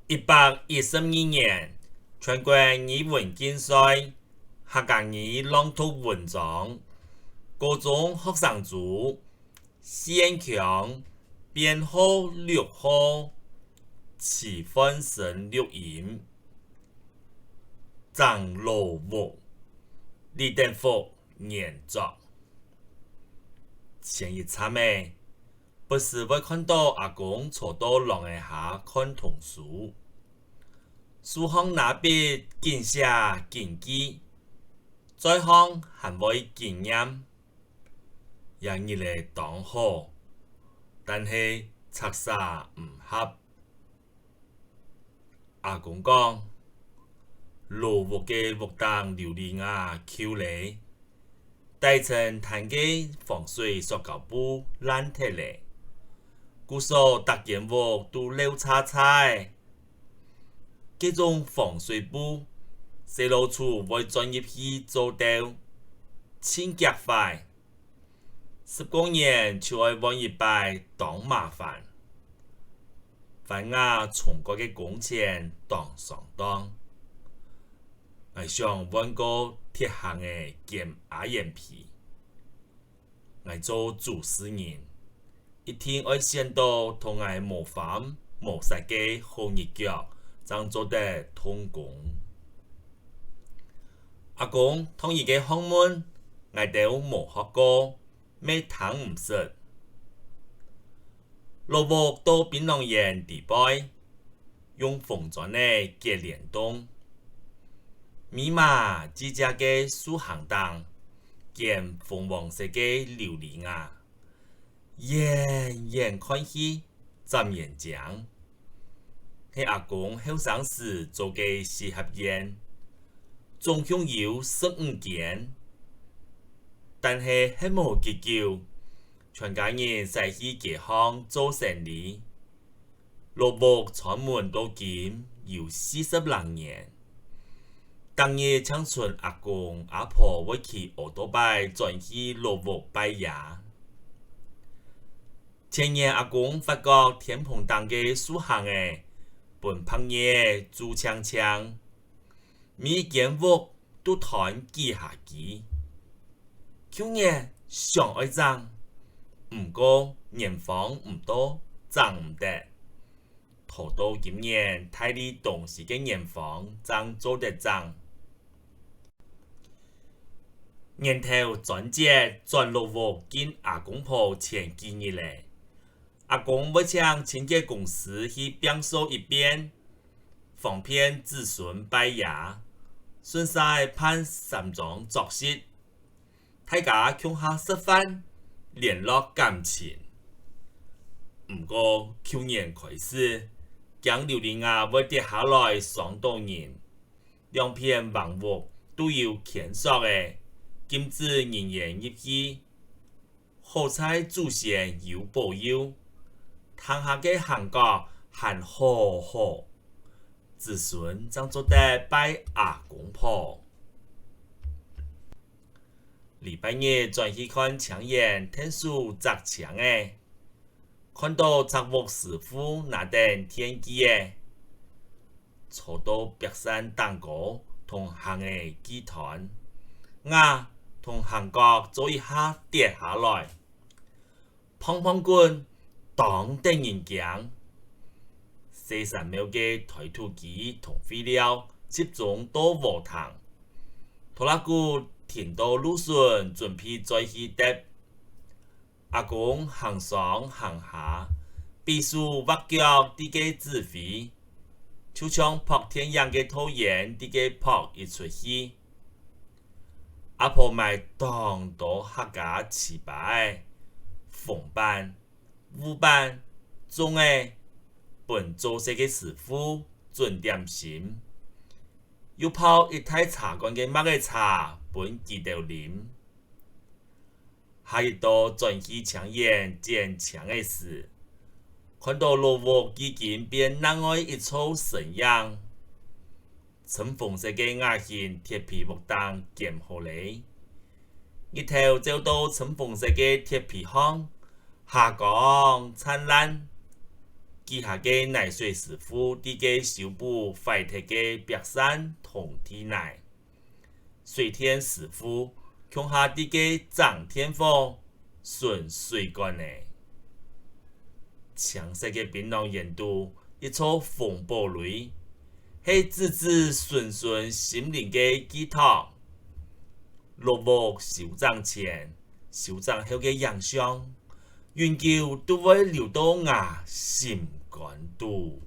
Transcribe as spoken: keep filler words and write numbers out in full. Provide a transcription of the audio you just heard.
一百一十二年，全國語文競賽，客家語朗讀文章，高中學生組，四縣腔，編號六號，徐煥昇錄音。整老屋，李德福原作。前一站仔， 不時會看到阿公坐到廊仔下看童書，手項拿筆緊寫緊記，嘴項還會緊唸：「這日仔當好，但係赤儕毋合。」 阿公講：「老屋个屋頂琉璃瓦舊咧，底層攤个防水塑膠布爛忒咧，故所逐間屋都漏叉叉仔。該種防水布，細老鼠會鑽入去做竇，盡遽壞。 十過年就愛換一擺，當麻煩。」翻瓦重蓋个工錢當上當。𠊎想換個鐵行仔兼阿圓皮。𠊎做主事人，一定愛選到同𠊎無花無雪个好日腳，正做得動工。阿公同一个學問，𠊎兜無學過， 乜聽毋識。老屋到檳榔園裡背，用紅磚仔結連棟，密麻俐个樹行頂，兼紅黃色个琉璃瓦，遠遠看去， 眨眼睛，係阿公後生時做个四合院，總共有十五間。但係歇無幾久，全家人徙去街項做生理，老屋閂門到今有四十零年。 逐日淨伸阿公阿婆會騎奧多拜轉去老屋拜爺。前年阿公發覺天棚頂个樹行仔分白蟻仔蛀淨淨，每一間屋都斷幾下支。舊年想愛整，毋過年荒毋到，整毋得。 拖到今年大理冬至个年荒正做得整。年頭轉節轉老屋敬阿公婆前幾日咧，阿公會請清潔公司去摒掃一遍，方便子孫拜爺，順續辦三張桌席。 大家共下食飯，聯絡感情。毋過舊年開始，驚琉璃瓦會跌下來傷到人，兩片橫屋都有牽索仔，禁止人員入去。好在祖先有保佑，廳下个行角還好好，子孫正做得拜阿公婆。 禮拜日轉去看青園𢯭手摘青仔，看到摘屋師傅拿等電鋸仔，坐到壁扇頂高同行仔鋸斷，瓦同行角做一下跌下來， 砰砰滾，當得人驚。細山廟个推土機同廢料集中到禾埕，拖拉庫停到路脣，準備載去擲。阿公行上行下，比手畫腳在該指揮，就像撲電影个導演在該撲一齣戲。 阿婆買當多客家粢粑仔、紅粄、芋粄、粽仔，分做事个師傅準點心，又泡一大茶罐个麥仔茶分佢兜啉。下一到轉去青園剪青仔時，看到老屋既經變另外一座身影。 深紅色个瓦形鐵皮屋頂弇好咧，日頭照到深紅色个鐵皮項，霞光燦爛。幾下个泥水師傅在該修補壞忒个壁山同地泥。水電師傅共下在該整電火、巡水管仔。青色个檳榔園肚，一座紅堡壘，係子子孫孫心靈个寄託。 老屋修整前、修整後个影像，永久都會留到吾心肝肚。